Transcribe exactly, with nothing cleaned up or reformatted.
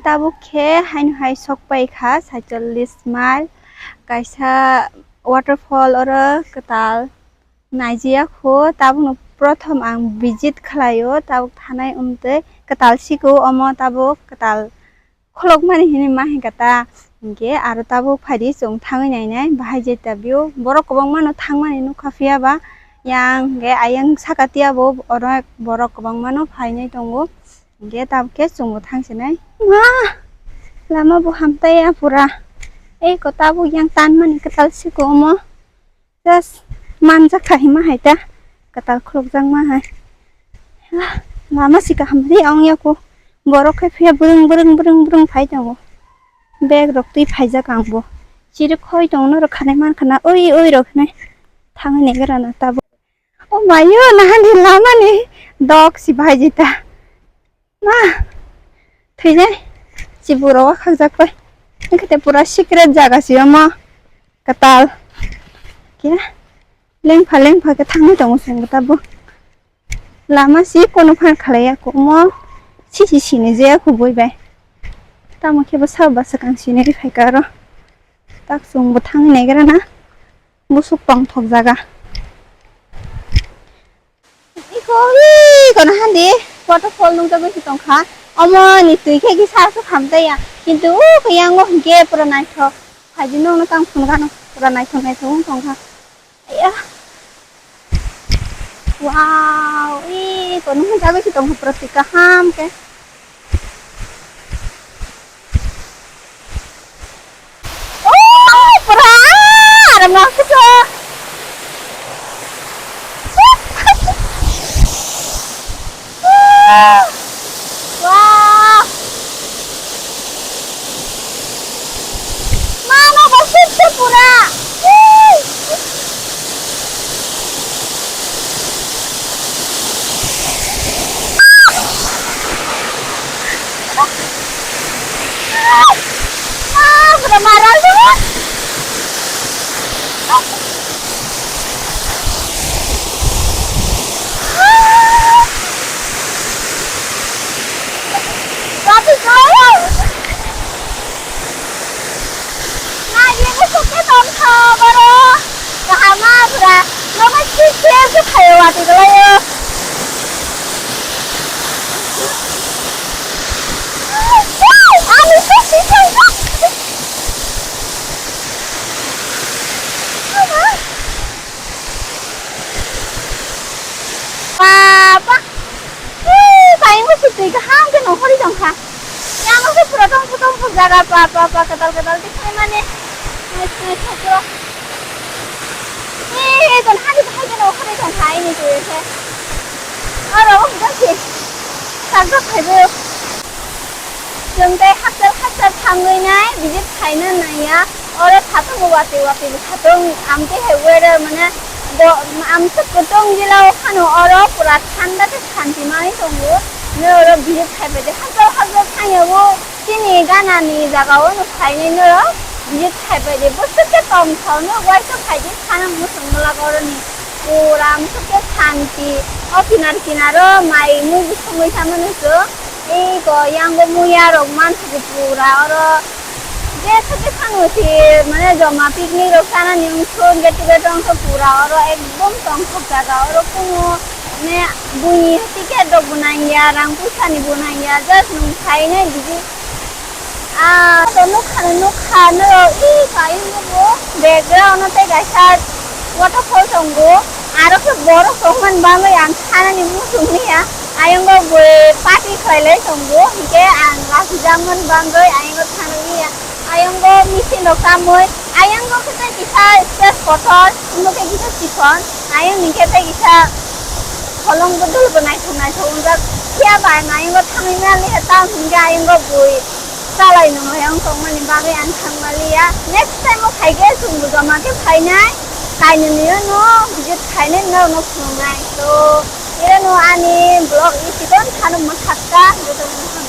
Tabuk khe haino hai sok pai kha, saicholish mile, kaisa waterfall oro kwtal naijia kho, tabukno prothom ang visit khlaio, tabuk thanai wngtwi kwtal siko omo tabuk kwtal khulukmani hinwi ma hinkha ta, hinkhe aro tabuk phaidi chwng thangwi nainai bahai je ta view, borok kwbangmano thangmani nukha phiya ba yang hinkhe ayang saka tiyabo onek borok kwbangmano phainai tongo. Hinkhe tabuk khe chwngbo thangsinai. Ma! Lama bo hamtaiya pura. Eko tabuk yang tanmani kwtal siko omo. Just manjak kha hima hai ta. Kwtal khulukjakma hai. Ah, lama si kaham ri ong yaku. Borok khe phiya brwng brwng brwng brwng phai tongo. Bag rok twi phaijak ang bo. Chiri khoi tongo norok khanai man khana oi oi rok hinai. Thangwi naigra na tabuk. O mayo, nahani lamani dok si bahai jita. Ma, thwijai, chiburo wakhakjak pai. Wngkhe te pura secret jaga si omo. Kwtal. Khe, lengpha lengpha khe thangwi tongo chwng bo tabuk. Lama si kono phan khalaiya khe omo. Sisi sini je kubui bai. Tamo khe bo sabo bwswk ang sini ri phaikha aro. Tak chwng bo thangwi naigra na. Busuk tongthok jaga. Iko, iko na handi waterfall nungjagwi se tongkha. Omo ni twi khe kisa aswk hamjaya. Kintu o khe yango hinkhe pura naithok. Phaidi nokno tang phunukha no pura naithok naithok wng tongkha. Aiya. Wow, iko nungjagwi se tongkha pura twi kaham khe. Oh, pura aram nang kuto. Wah. Mano basik se pura. Ah, pura maral dulu. Tapi kau. Nah, ini suka tongkha baro. Kahama pura. Nomo sih sih sih kayak wati kelayo. Ani sih sih sih. Baba. Ih, kaingo se twi kaham khe nongkhorwi tongkha. Yang se pura tongthok tongthok jaga pa pa pa kwtal kwtal tikhaimani. Nai nai thokro. Ih, ton hani bahai khe nongkhorwi tongkha ini twi khe. Oro o hwnkhe. Sakjak phaibo. Chwng tei hakchal hakchal thangwi nai visit khaina naiya. Oro satung bo watwi watwi bo satung amtwi hai weather mane bo amtwi kwtwng jila o phano oro pura thanda tei shanti manwi tongo. Nai oro visit khai bai de hakchal hakchal thangya o chini gana ni jaga o no phainai norok visit khai bai de bwswk khe tongthok no uaisa phai de sana muchung mwlak oro ni. Pura amsuk khe shanti. O kinar kinaro mai mui bwswk mui samano chwng. Ei go yango muya rok mansukgo pura oro. Jeswk khe sano se mane joma picnic rok sanani wngkhe get together wngkhe pura oro ekdom tongthok jaga oro kunu mane buini ticket rok bo nangya rang puisa ni bo nangya just nwng phainai bisi. Ah, to nukha no nukha no i kaiyung bo background no tei kaisa waterfall tongo. Aro khe borok tongmani bagwi ang thanani muchung liya. Ayang bo bui party khlailai tongo, hinkhe ang lachijakmani bagwi ayang bo thangwi liya. Ayang bo machine rok tamwi, ayang bo khe tei kisa stage kotor, imo khe kisa chikon, ayang ni khe tei kisa holong bodol bo naithok naithok wngjak. Phiya ba ang ayang bo thangwi maliya, tamo hinkhe ayang bo bui. Chalai nung hai wng tongmani bagwi ang thang maliya. Next time o phaikhe chwng bo joma khe phainai. Kainwini no visit khainai norokno phunuknai. To, eno ani vlog i chikon phano mwthakka, joto no.